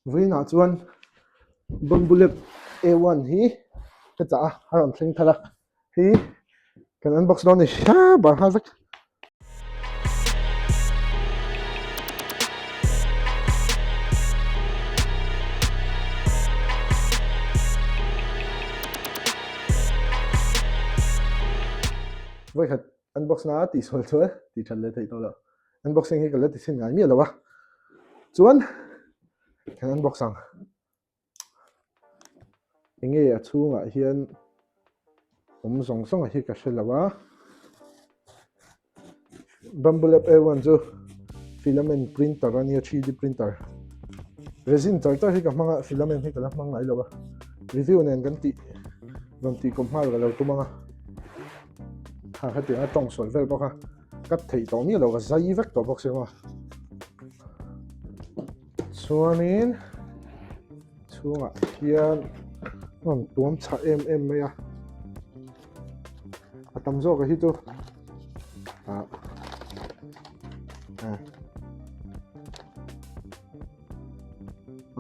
Vawiinah chuan Bamboo A one hi ka chah a, a rawn thleng thar a, hei kan unbox dawn a ni haa bar nghal vek. Vawikhat unbox na tih sual chuan tih that leh theih tawh loh. Unboxing hi ka la ti chhin ngai miah lo a. Chuan kan unbox ang. Enge a chhungah hian awm zawng zawng hi ka hre lo a. Bamboo Lab A1 chu filament printer a nia 3D printer. Resin char char hi ka hmang a filament hi ka la hmang ngai lo a. Review nen kan tih rawn tih kawm nghal ka lo tum ang a. Ha hetiang a tawng sual vel bawk a ka theih tawh miah lo ka zai vek tawh bawk sia maw. Chuanin chhungah hian a rawn tuam chhah em em mai a a tam zawk hi chu ah ah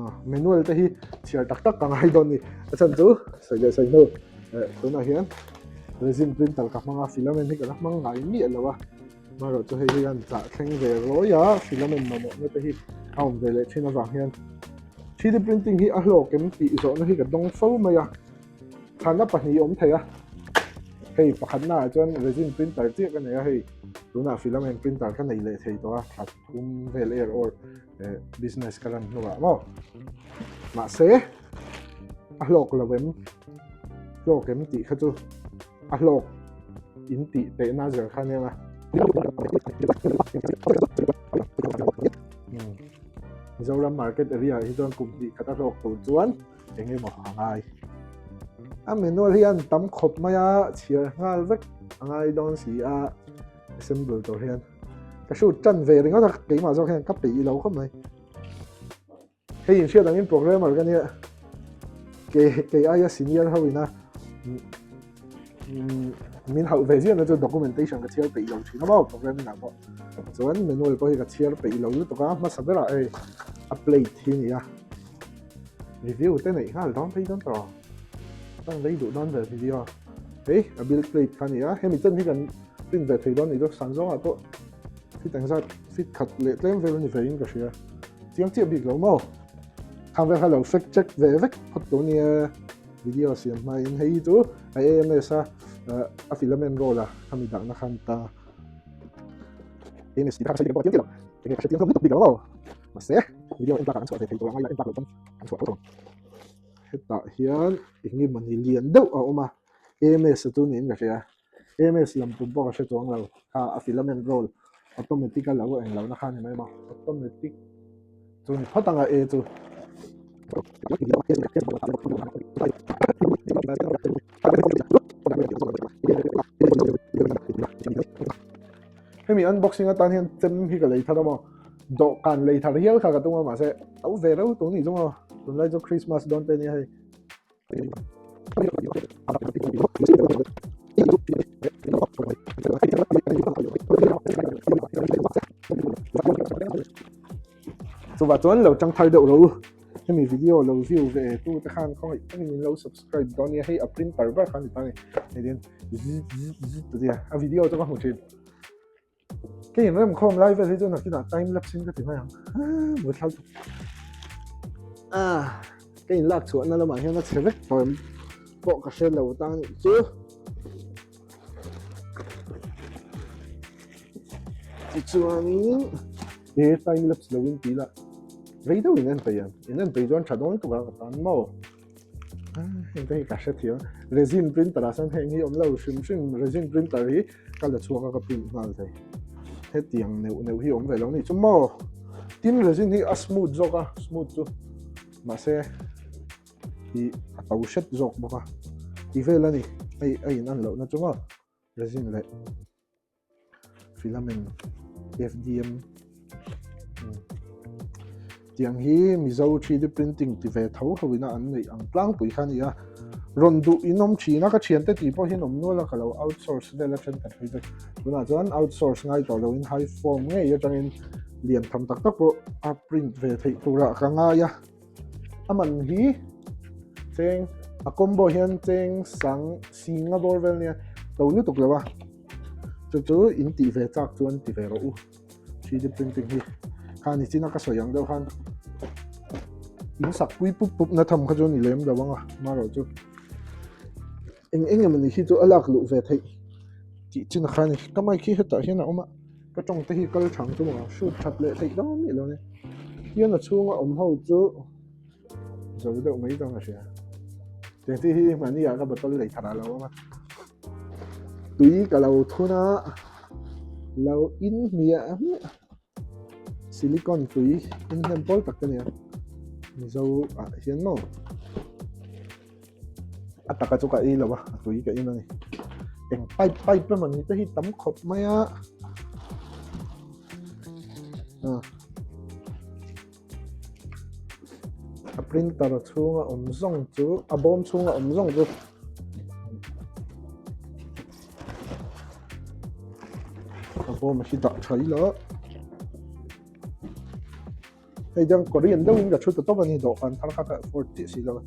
ah manual te hi chhiar tak tak ka ngai dawn a ni a chhan chu sawi leh sawi hnu eh tunah hian resin printer ka hmang a filament hi ka la hmang ngai miah lo a. Amaherawh chu hei hian chah thleng ve rawi a, filament mamawhna te hi a awm ve leh thin avang hian 3D printing hi a hlawk em tih zawhna hi ka dawng fo mai a, chhanna pahnih a awm thei a, hei pakhatna ah chuan resin printer chiah ka nei a, hei tunah filament printer ka nei leh thei tawh a, thla thum vel er awr eh business ka lan hnuah maw mahse a hlawk lo em hlawk em tih kha chu. A hlawk in tih tehna zel kha nia. Mizoram market area hi chuan kum hnih khat a hlawk tur chuan eng emaw a ngai. A manual hi an tam khawp mai a, chhiar nghal vek a ngai dawn si a assemble tur hian. Ka shoot tan ve ringawt a, keimah zawk hian ka peih lo khawp mai. Hei inhriat angin programmer ka nia ke kei aia senior ho ina min hauh ve ziahna chu documentation ka chhiar peih lo thin a maw programming ah pawh chuan manual pawh hi ka chhiar peih lo lutuk a hmasa berah hei a plate hi a ni a review te neih nghal dawn phei dawn tawh ang rei duh dawn ve video hei a build plate kha a ni a hemi chan hi kan print ve thei dawn a ni chu san zawngah pawh fit engzat fit khat leh tlem vel a ni ve in ka hria. Chiang chiah bik lo maw? Khang vel kha lo fact check ve vek phawt tur nia video siam hmain hei hi chu a AMS a a filament roll a khami dahna khan ta AMS tih kha ka sawi pawh a chiang chiah lo enge ka hre chiang hlawm bik lo maw mahse video en tlak ah kan chhuah ve thei tur a ngai la en tlak loh chuan kan chhuah tho tho ang hetah hian eng nge mawni lian deuh a awm a AMS a chu niin ka hria. AMS lam tum pawh ka hre chuang lo kha a filament roll automatic a lo eng lohna kha a ni mai maw automatic chu ni phawt ang a A chu. Hemi unboxing atan hian chem hi ka lei thar a maw dawhkan lei thar hial kha ka tum a mahse to ve reuh tur nih chu maw tunlai chu Christmas dawn te nia hei. Chuvah chuan lo tang thar deuh ro hemi video lo view ve tu te khan khawngaih takin min lo subscribe dawn nia hei a printer ber kha ni ta ni hei tin zzz zzz ti a a video chu ka hmu thin. Ka inrem khawm lai vel hi chu nakinah time lapse in ka ti mai ang. Mut thal tuk. Ah, ka in lak chhuahna lamah hian a chhe vek tawh em pawh ka hre lo ta anih chu. Tichuanin he time lapse lo in ti la rei deuh in en peih ang. In en peih chuan tha dawn tuk a ka tan maw. Heng te hi ka hre thiam resin printer ah sawn heng hi awm lo hrim hrim resin printer hi ka la chhuak a ka print nghal thei hetiang neuh neuh hi awm ve lo ni chu maw tin resin hi a smooth zawk a smooth chu mahse hi a to hret zawk bawk a ti vel a ni hei a in an lohna chu maw resin leh filament FDM tiang hi Mizo 3D printing ti ve tho ho ina an neih ang tlangpui kha nia rawn duh in awm thin a ka thian te tih pawh hian awm nual a ka lo outsource vel atang kan hrui vek tunah chuan outsource ngai tawh lo in high form ngei atangin lian tham tak tak pawh a print ve theih turah ka ngai a. A man hi cheng a combo hian cheng sang singa bawr vel nia to lutuk lo a chu chu in tih ve chak chuan ti ve rawh u 3D printing hi kha ni china ka sawi ang deuh khan in sak pui pup pup na tham kha chu ni lem lo anga marawh chu eng eng emaw ni hi chu a lak luh ve theih tih chin kha ni ka mic hi hetah hian a awm a ka tawng te hi kal thang chu maw shoot that leh theih dawn miah lo a ni hian a chhunga awm ho chu zo deuh mai chuan ka hria tiang chi hi mahni ah ka bottle lei thar a lo awm a tui ka lo thun a lo in hmiah hmiah silicon tui in hnem pawl tak ka ni a mizo ah hian maw. A taka chu ka ei lo a, a tui ka in a ni. Eng pipe pipe emaw ni te hi tam khawp mai a. A printer chhunga awm zawng chu, a bawm chhunga awm zawng chu a bawm hi dah tha ila. Hei dang Korean deuhin ka thu ta tawp a ni dawhkan thar kha ka afford tih si lo a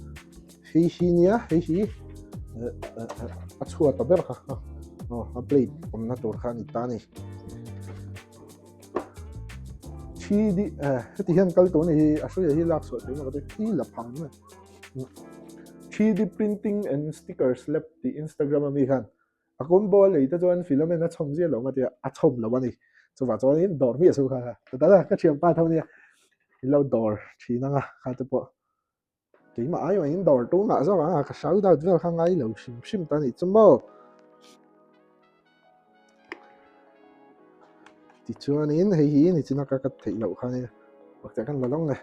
hei hi nia hei hi a chhuat ta ber kha aw a plate awmna tur kha a ni ta a ni thi di heti hian kal tur a ni hi a hruia hi lak chhuah theih emaw ka ti hi la phang mai 3D printing and stickers lab tih Instagram ami khan A combo a lei te chuan filament a chhawm ziah lo nga tia a chhawm lo a ni. Chuvah chuanin dawr miah suh kha kha. Tata ka thianpa tho nia in lo dawr thin anga kha te pawh keimah ai maiin dawr tu ngah zawk ang a ka shout out vel kha ngai lo hrim hrim ta nih chu maw. Tichuanin hei hi nichina ka cut theih loh kha nia bakcheh kan la lawng e.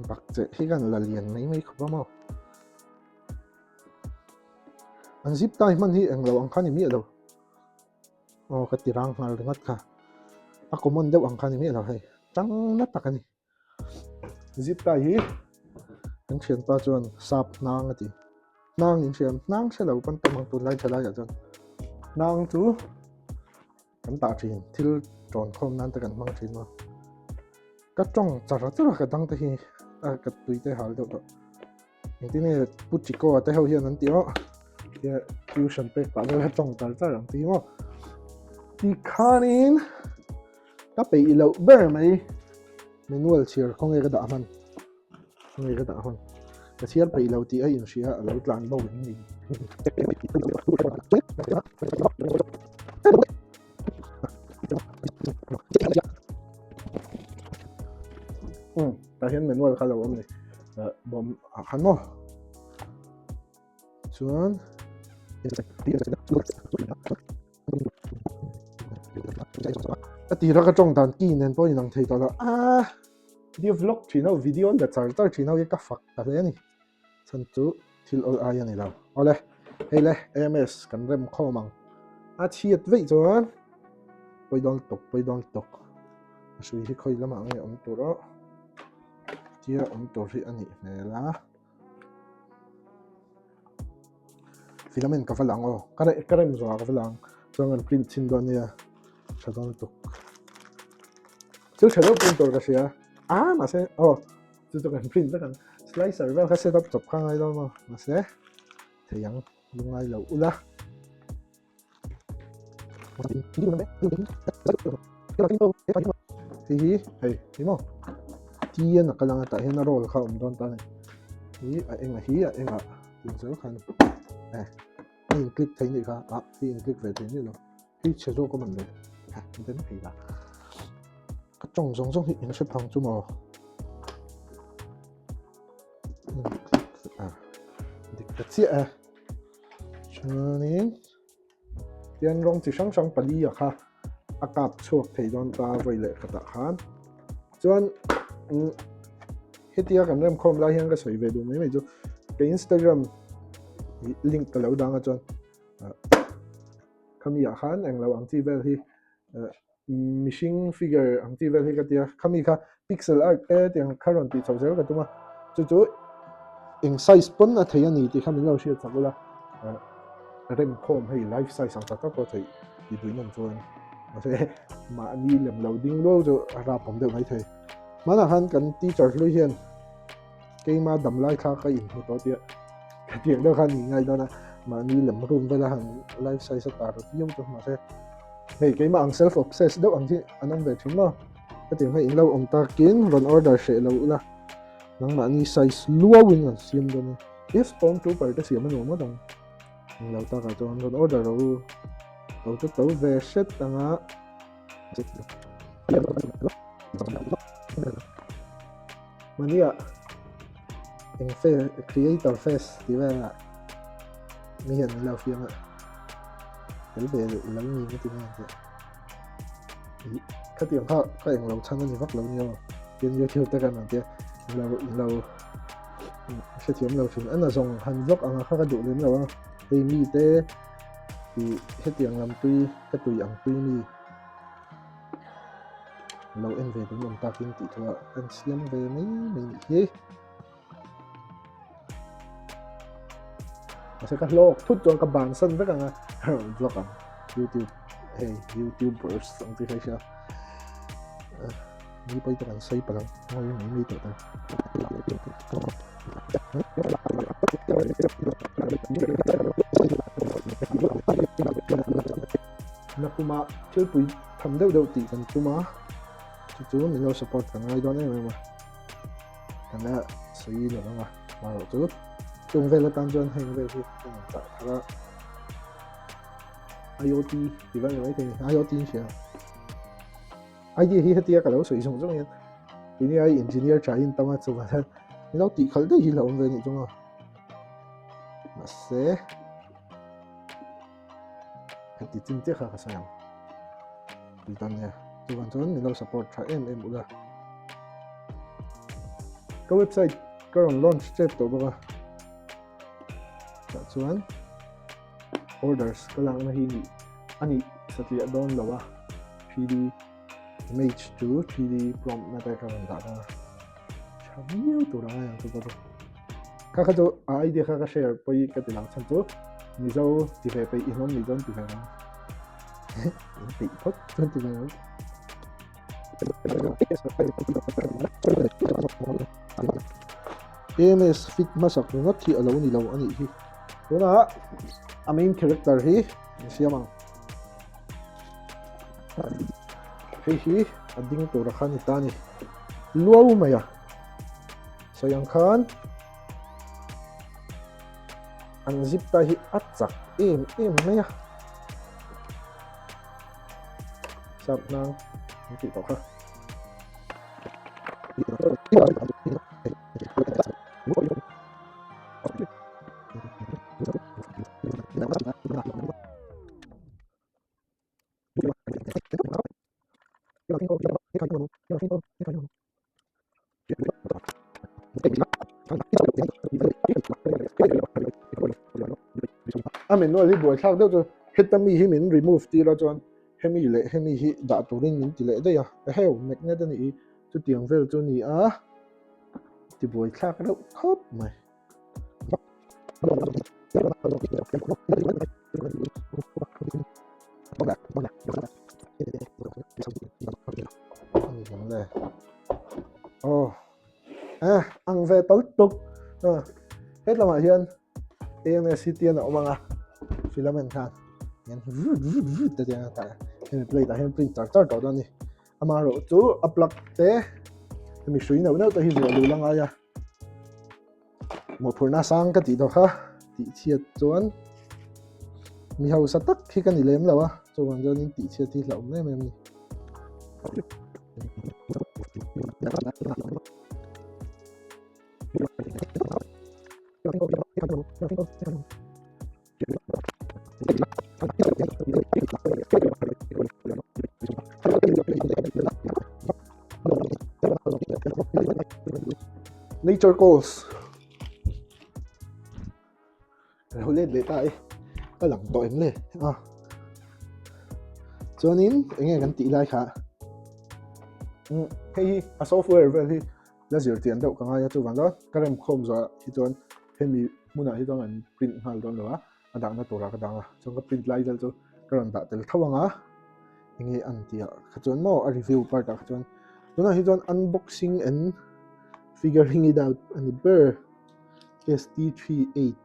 Bak cheh hi kan la lian mai mai khawp a maw. An zip tie hman hi englo ang kha ni miah lo. Aw ka ti rang nghal ringawt kha. A common deuh ang kha ni miah lo hei. Tang na tak a ni. Zip tie hi kan thianpa chuan sap hnang a ti. Hnang in hriam hnang hre lo pawn tam ang tunlai tha laiah chuan. Hnang chu kan tah thin thil tawn khawm nan te kan hmang thin a ka tawng char char a ka dang te hi a ka tui te hal deuh tawh engtin nge pu chiko te ho hian an tih aw tia tuition pek pah vel a tawng char char ang tih maw tikhanin ka peih loh ber mai manual chhiar khawnge ka dah hman Nge ka dah hawn. Ka chhiar peih lo tih a inhria a lo tlan bo in ni. Um, tah hian manual kha lo awm ni. Bawm ah khan maw. Chuan a tira ka tawng dan ki nen pawh inang thei tawh lo. Ah! Video vlog thin ho, video an la char char thin ho hi ka fak ta hle a ni. Chhan chu thil awl ai a ni lo. Awle, hei le AMS kan rem khawm ang. A chhiat veih chuan pawi dawn tawk, pawi dawn tawk. A hrui hi khawi lamah nge awm tur aw. Tia awm tur hi a nih hmel a. Filament ka va lang aw. Ka reh ka rem zawh ah ka va lang. Chuan kan print chhin dawn nia. Tha dawn lutuk. Thil tha deuh print tur ka hria. A mahse aw chu chu kan print vek ang. Slicer vel kha set up chawp kha ngai dawn maw. Mahse thei ang lungai lo ula. Hei hi hei hi maw T an a kal anga tah hian a roll kha a awm dawn ta a ni hi a enga hi a enga tih zel khan eh a in click thei nih kha ah hi in click ve thei nih lo hei chhe zawk a man le ha den phei la ka tawng zawng zawng hi in hre phang chu maw dik ta chiah e chuanin Tian rawng chi hrang hrang pali a kha a kap chhuak thei dawn ta vawi leh khatah khan chuan hetia kan remkhawm lai hian ka sawi ve duh mai mai chu ka Instagram link ka lo dang a chuan khami ah khan englo ang chi vel hi mihring figure ang chi vel hi ka tia khami kha pixel art te tiang kha rawn tih chhoh zel ka tum a chu chu eng size pawn a thei a ni tih kha min lo hriat chak ula rem khawm hei life size ang tak tak pawh theih tih duh in awm chuan. Mahse mahni lem lo ding luau chu a rapawm deuh mai thei. Hmanah khan kan teacher hlui hian keima damlai thla ka inhmu tawh tia khatiang deuh khan nih ngai dawn a, mahni lem room vela han life size a tar viau chu mahse hei keimah ang self obsessed deuh ang hi an awm ve thin maw? Khatiang kha in lo awm takin rawn order hreh lo ula nangmahni size luauin an siam dawn a ni. Storm trooper te siam a nuam ngawt ang. Englo takah chuan rawn order rawh u. To chu to ve hret anga. Mania eng fe creator face ti vela mi hian min lo fiam a. Tel ve lo ni nge ti nge ti. Khatiang kha ka englo chhan a ni vak lo nia. Tin YouTube te kan ang tia lo lo hrethiam lo thin a na zawng han vlog anga kha ka duh lem lo a hei mi te ih hetiang lam tui ka tui ang tui mi lo en ve dun awm takin tih thu ah kan siam ve mai mai nih hi mahse ka hlawk thut chuan ka bansan vek anga vlog ang youtube hei youtubers ang chi kha hria Mi pawi tak an sawi palh ang, ngawi mai mai tawh ta. Nakuma thilpui tham deuh deuh tih kan tum a, chu chu min lo support kan ngai dawn em em a, kan la sawi lo ang a, marawh chu chung vel atan chuan heng vel hi ka rawn chah thar a, IoT tih vel ni maithei a ni, IoT in hria. Idea hi hetia ka lo sawi zawng zawng hian tuni ai engineer tha in tam a chuvang hian min lo tih khalh daih hi la awm ve anih chu maw mahse heti chin chiah kha ka sawi ang tui tan nia chuvang chuan min lo support tha em em ula ka website ka rawn launch tep tawh bawk a tah chuan orders ka lakna hi nih a nih satliah dawn lo a 3D image chu 3D prompt na te kha rawn dah dawn a tha viau tur ang ang chu pawh chu kha kha chu a idea kha ka share pawh ka ti lang chhan chu mizo ti ve peih in awm nih chuan ti ve ang in peih phawt chuan ti ve ang AMS fit hmasak ringawt hi a lo ni lo a nih hi. Tunah a main character hi an siam ang. Hei hi a ding tura kha ni ta ni. Luau mai a. Sawi ang khan an zip ta hi a chak em em mai a. Sap hnang an tih tawh kha. A manual hi buaithlak deuh chu heta mi hi min remove tir a chuan hemi leh hemi hi dah turin min ti leh daih a eheu magnet a nih hi chutiang vel chu a ni a ti buaithlak reuh khawp mai. Oh, eh, ang ve tal tuk. Ah, het lamah hian AMS hi tian a awm anga filament khan hian vut vut vut te tiang a tah hemi plate ah hian print char char tawh dawn a ni. Amaherawhchu a plug te hemi hrui neuh neuh te hi vuah luh la ngai a. Mawhphurhna sang ka tih tawh kha tih chhiat chuan mi hausa tak hi ka ni lem lo a chuvang chuanin tih chhiat hi hlauhawm em em a ni. Nature calls lo let leh ta e ka lang tawh em le a chuanin enge kan tih lai kha hei hi a software vel hi la zir chian deuh ka ngai a chuvang chuan ka rem khawm zawh hi chuan hemi hmunah hi chuan an print nghal dawn lo a a dahna turah ka dang a chuan ka print lai vel chu ka rawn dah tel tho ang a. Enge an tih ah kha chuan maw a review part ah kha chuan tunah hi chuan unboxing and figuring it out a ni ber ST38.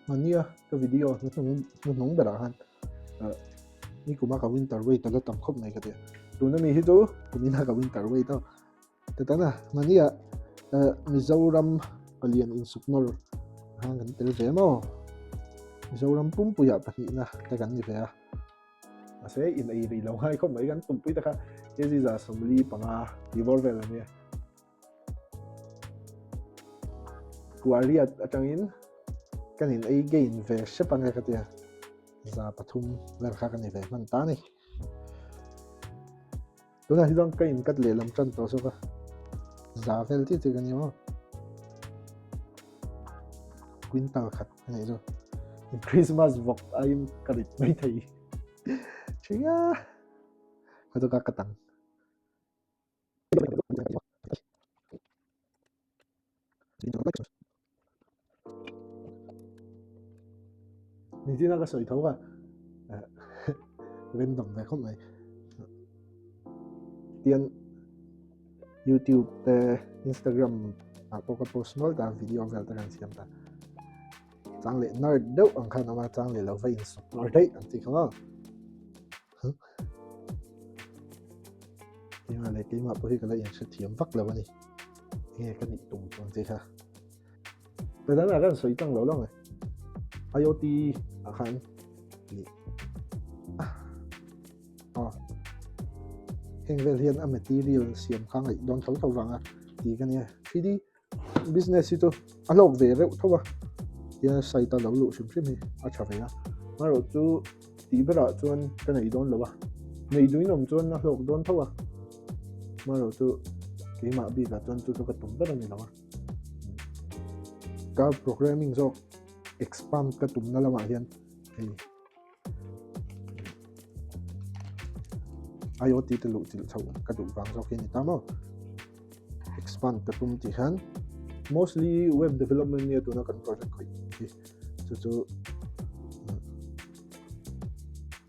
Mania ka video hnuhnung berah khan nikuma ka winter weight a la tam khawp mai ka ti a tuna mi hi chu kumina ka winter weight a Tetana mania Mizoram palian insuknawr khan kan tel ve maw Mizoram pumpuiah pahnihna te kan ni ve a mahse in ei rih lo ngai khawp mai kan tumpui te kha kg 75 tih bawr vel a nia. Kuariat atangin kan in ei gain ve hrep ang e ka tia 300 vel kha ka ni ve hman ta a ni. Tunah hi chuan ka in cut lehlam tan tawh zawk a za vel tih tih ka ni maw quintal khat a nih chu Christmas vawk aiin ka rit mai thei thin a kha chu ka cut ang. Nichina ka sawi tho a random ve khawp mai tian YouTube te Instagram ah pawh ka post nual ta video vel te kan siam ta chang leh nerd deuh ang khan awm a chang leh lo va insuk nawr daih ang chi kha maw. Keimah leh keimah pawh hi ka la inhrethiam vak lo a ni. Enge ka nih tum chuang che kha. Tadana kan sawi tang lo lang e. IoT ah khan ni. Ah. Heng vel hian a material siam kha ngaih dawn tho tho vanga ti ka nia. 3D business hi chu a hlawk ve reuh tho a tia site a lo luh hrim hrim hi a tha ve a amaherawh chu tih berah chuan ka nei dawn lo a nei duin awm chuan a hlawk dawn tho a amaherawh chu keimah bikah chuan chu chu ka tum ber a ni lo a ka programming zawk expand ka tumna lamah hian hei IoT te luh chilh chhoh ka duh vang zawk hi a ni ta maw expand ka tum tih hian mostly web development nia tuna kan project khawih hi chu chu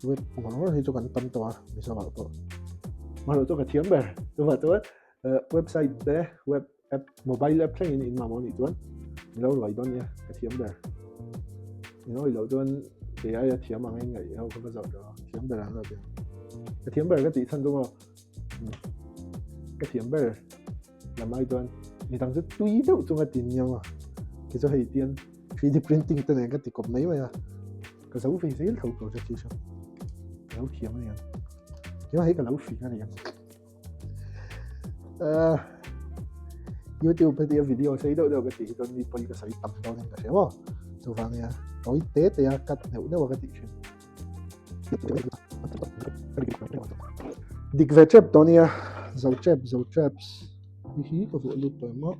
web ngawr ngawr hi chu kan tam tawh a Mizoah pawh mahlo chu ka thiam ber chuvah chuan website te web app mobile app thlengin in mamawh anih chuan min lo ruai dawn nia ka thiam ber in awih loh chuan kei aia thiam ang in ngaih ho kha va zawh tawh a thiam ber ang lo tia ka thiam ber ka tih chhan chu maw ka thiam ber lam ai chuan mi dang chu tui deuh chunga tin nia maw kei chu hei tian 3D printing te nen ka ti kawp mai mai a ka zo ve zel tho project hi chu ka lo thiam a niang keimah hi ka lo fing a niang. Uh, YouTube heti a video sei deuh deuh ka tih hi chuan mi pawi ka sawi tam dawn in ka hria maw chuvang nia tawi te te a cut neuh neuh a ka tih thin dik ve chep tawh nia zo chep zo chaps hi hi ka vuah lut tawh maw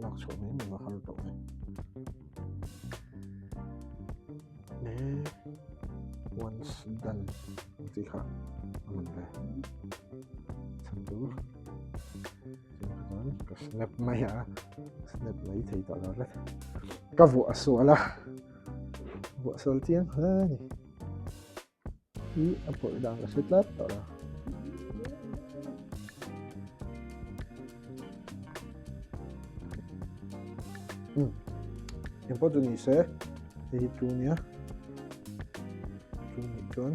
Lak chhuah mai mai va har tawh mai. Once done tih kha a man ve. Chhan chu chuan ka snap mai a, snap mai thei tawh lo tlat. Ka vuah a sual a, vuah sual chiang hle a ni. Hi a pawlh dan ka hre tlat tawh lo. Eng pawh chu ni se hei hi chu nia chu nih chuan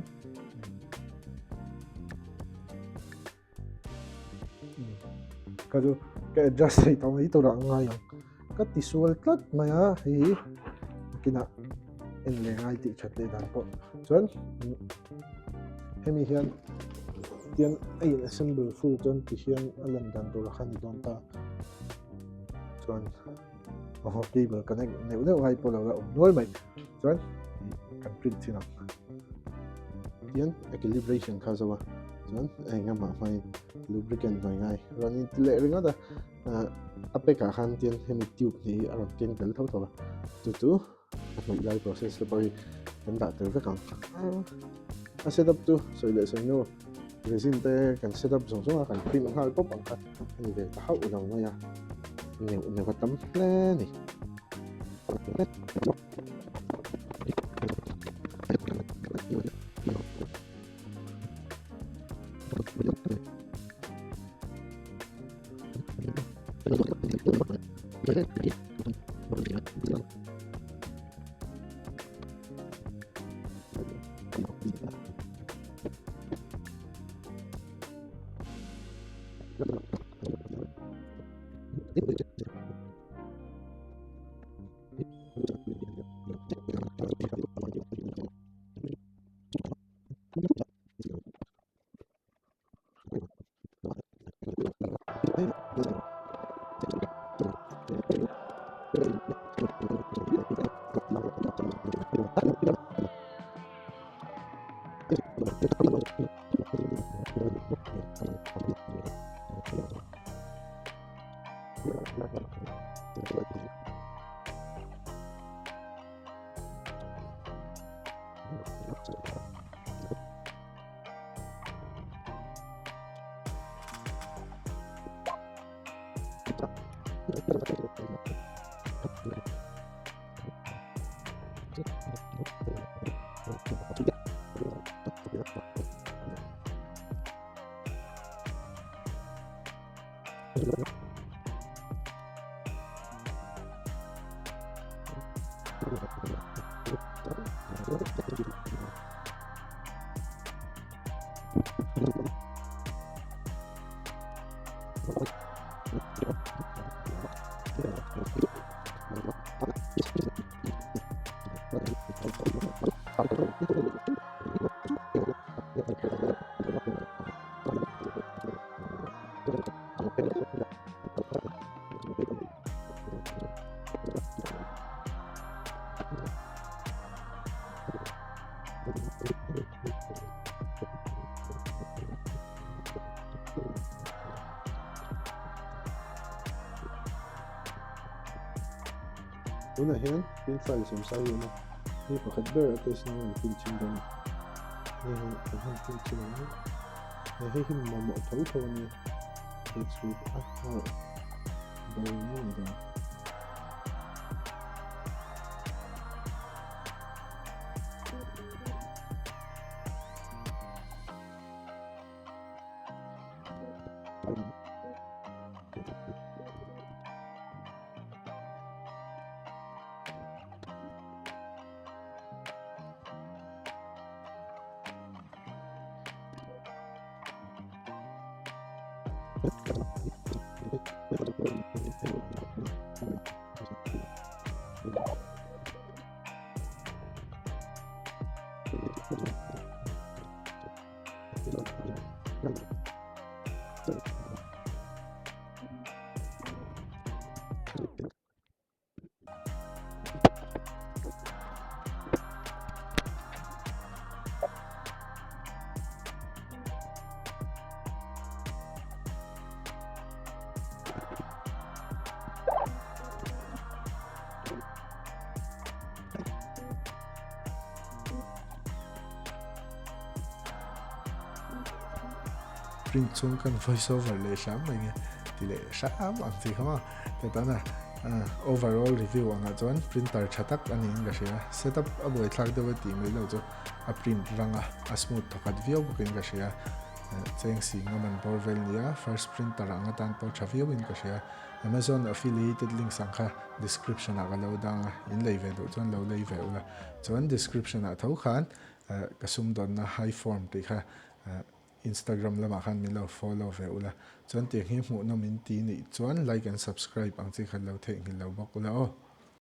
ka chu ka adjust thei tawh mai turah a ngai ang ka tisual tlat mai a hei hi kinah en leh ngai tih that leh dan pawh chuan hemi hian tian a in assemble full chuan ti hian a lan dan tur kha ni dawn ta chuan aw cable connect neuh neuh ngai pawh lo la awm nual mai chuan kan print thin ang tian equilibration kha zo a chuan eng amah hmain lubricant hnuai ngai rawn in ti leh ringawt a a pack ah khan tian hemi tube hnih hi a rawn keng tel tho tho a chu chu a hnawih lai process te pawh hi kan dah tel vek ang a setup chu sawi leh sawi hnu resin te kan setup zawng zawng a kan print nghal pawp ang kha a ni ve ta hauh lo mai a neuh neuh a tam hle a ni. Tunah hian print file siam sai hi a awm a, hei pakhat ber a test nan an print chhin dawn a, hei hi kan han print chhin ang a, hei hi mamawh tho tho a nia, hei chu a bo mai mai dawn. Print chung kan voice over leh hram mai nge ti leh hram ang chi kha maw te tana overall review angah chuan printer tha tak a niin ka hria setup a buaithlak deuh a tih mai loh chu a print rang a a smooth thawkhat viau bawkin ka hria cheng sing a man bawr vel nia first printer ang atan pawh tha viau in ka hria Amazon affiliated links ang kha description ah ka lo dang a in lei ve duh chuan lo lei ve ula chuan description ah tho khan ka sumdawnna high form tih kha Instagram lamah khan min lo follow ve ula, chuan tiang hi hmuhnawm in ti nih chuan like and subscribe ang chi kha lo theihnghilh lo bawk ula aw.